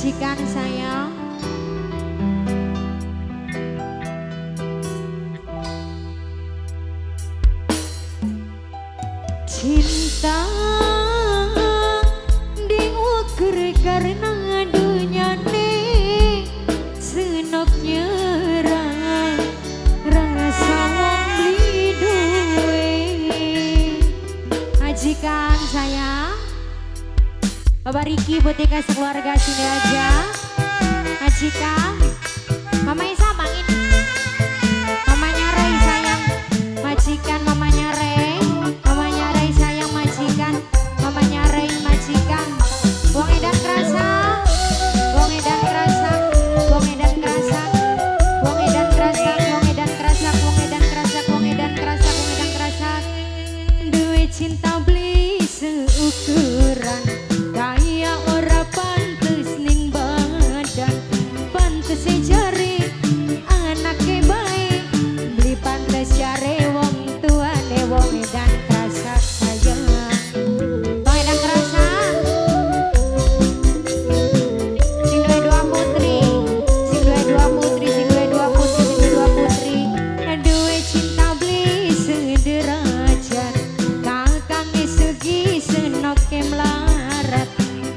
Majikan sayang. Cinta diukur karena dunyane senok nyerah rasa wong beli duwe. Majikan sayang. Bapak Riki Butika sekeluarga sini aja. Majikan, Mama Isa bangin. Mamanya Rey sayang. Majikan mamanya Rey. Mamanya Rey sayang majikan. Mamanya Rey majikan. Wong edan kerasa. Wong edan kerasa. Wong edan kerasa. Wong edan kerasa. Wong edan kerasa. Wong edan kerasa. Wong edan kerasa. Wong edan kerasa. Duwe cinta beli seukuran. Kaya ora pantes ning badan, pantes jare anake bae, beli pantes jare wong tuane wong edan kerasa sayang. Wong edan kerasa. Sing duwe dua putri, sing duwe dua putri, sing duwe dua putri, sing duwe dua putri. Duwe cinta beli sederajat, kakange sugih senoke mlarat.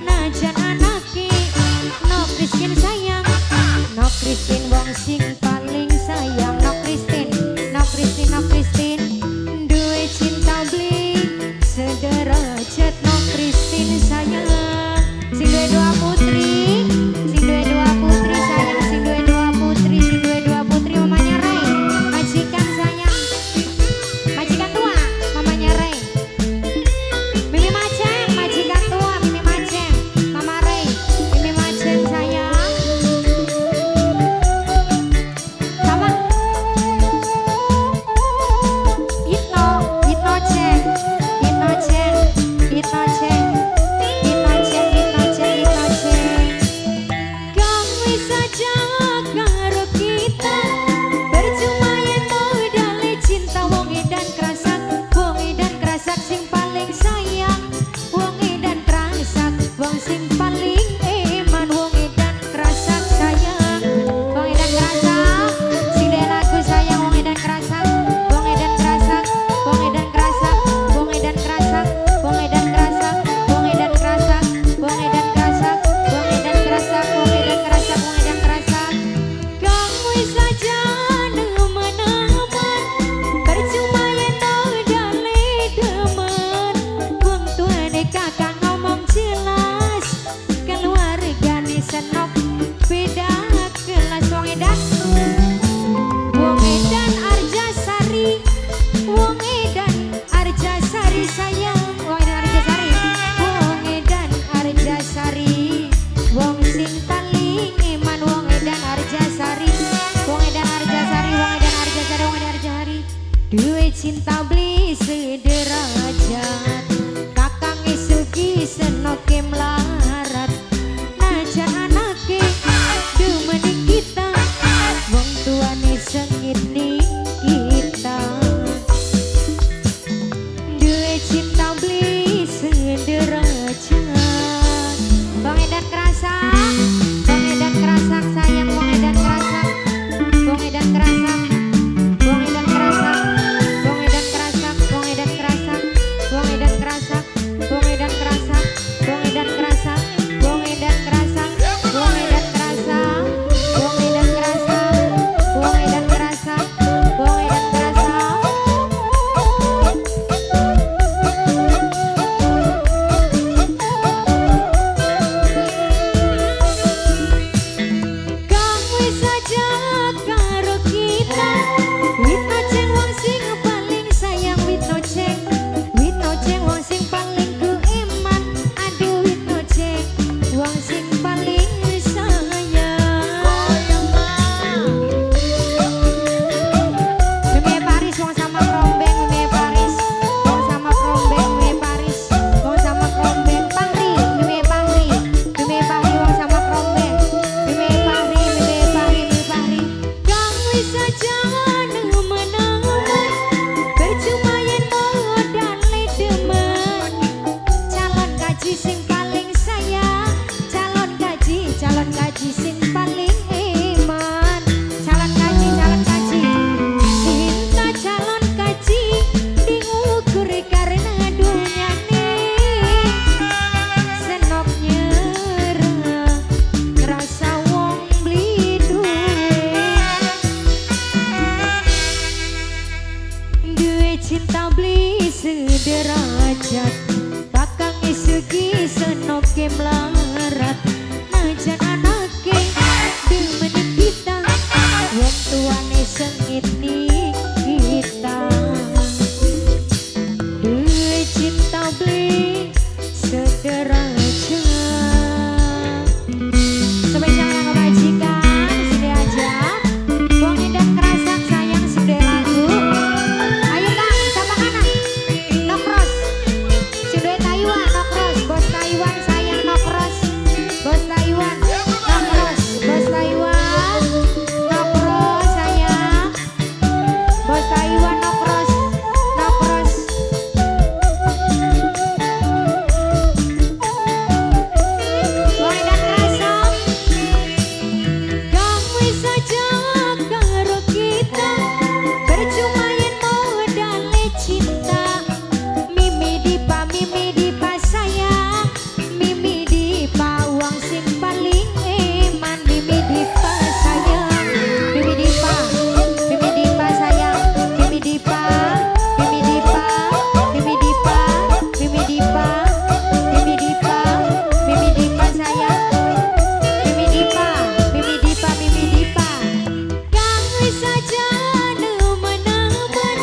Najan anake no Kristin sayang, no Kristin wong sing paling sayang, no Kristin, no Kristin, no Kristin. Duwe cinta beli sederajat, no Kristin sayang. Sing duwe dua putri, sing duwe dua putri sayang, sing duwe dua putri, sing duwe dua putri mamanya Rey, majikan sayang, majikan tua mamanya Rey. Mimi Maceng, majikan tua Mimi Maceng, Mama Rey, Mimi Maceng sayang. Sama Itno, Itno Ceng, Itno Ceng, Itno Ceng, Itno Ceng, Itno Ceng, Itno Ceng. Kang wis aja karo kita, percuma yen modale cinta wong edan krasak, wong edan krasak sing paling sayang, wong edan krasak, wong sing paling eman, wong edan krasak sayang, wong edan krasak, sing duwe lagu sayang wong edan krasak, wong edan krasak, wong edan krasak, wong edan krasak, wong edan krasak, wong edan krasak, wong edan krasak, wong edan krasak, wong edan krasak, wong edan krasak. sing paling eman. Calon kaji, calon kaji, cinta calon kaji diukur karena dunyane. Senok nyerah ngerasa wong beli duwe. Duwe cinta beli sederajat, bakang segi senoke melarat. Najan anake demen kita, wong tuane sengit ning kita. Duwe cinta beli sederajat. Spesial yang kebajikan sini aja. Wong Edan Krasak sayang sudah lagu. Ayo Kang, sama kanan. Nokros. Sudah Taiwan nokros, bos Taiwan sayang nokros. Bos Taiwan nokros, bos Taiwan nokros sayang. Bos Taiwan nokros, nokros. Wong Edan Krasak. Kang wis aja karo kita, percuma yen modale cinta. Mimi Dipa, Mimi Dipa sayang, Mimi Dipa wong sing paling eman. Mimi Dipa sayang, Mimi Dipa, Mimi Dipa sayang, Mimi Dipa, Mimi Dipa, Mimi Dipa, Mimi Dipa, Mimi Dipa, Mimi Dipa sayang. Mimi Dipa, Mimi Dipa, Mimi Dipa. Kang wis aja nemen-nemen,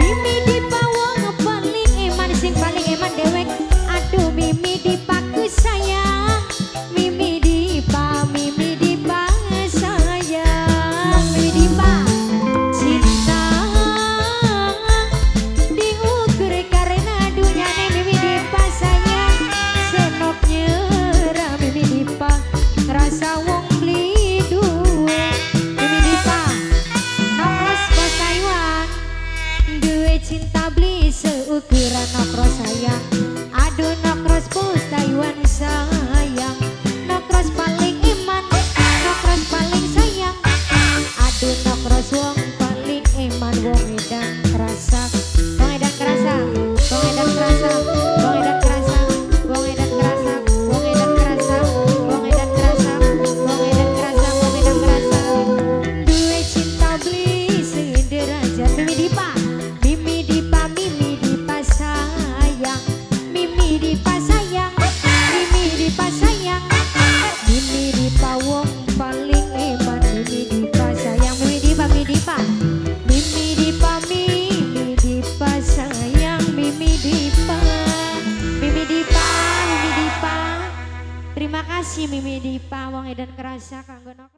Mimi Dipa wong paling eman, sing paling eman dewek. Aduh Mimi Dipa ku sayang, Mimi Dipa, Mimi Dipa sayang, Mimi Dipa. Cinta diukur karena dunyane. Mimi Dipa sayang, senok nyerah Mimi Dipa ngerasa wong beli duwe. Mimi Dipa nokros bos Taiwan, duwe cinta beli seukuran nokros sayang. Aduh nokros bos Taiwan sayang, nokros paling iman, nokros paling sayang. Aduh nokros wong paling eman, wong Edan Krasak, wong Edan Krasak, wong Edan Krasak, wong Edan Krasak, wong Edan Krasak, wong Edan Krasak, wong Edan Krasak, wong Edan Krasak, wong Edan Krasak. Duwe cinta beli sederajat. Mimi Dipa, Mimi Dipa, Mimi Dipa sayang, Mimi Dipa sayang, Mimi Dipa sayang, Mimi Dipa wong paling eman. Mimi Dipa sayang, Mimi Dipa, Mimi Dipa, Mimi Dipa, Mimi Dipa sayang, Mimi Dipa, Mimi Dipa, Mimi Dipa. Terima kasih Mimi Dipa, wong Edan Krasak kanggo nokros.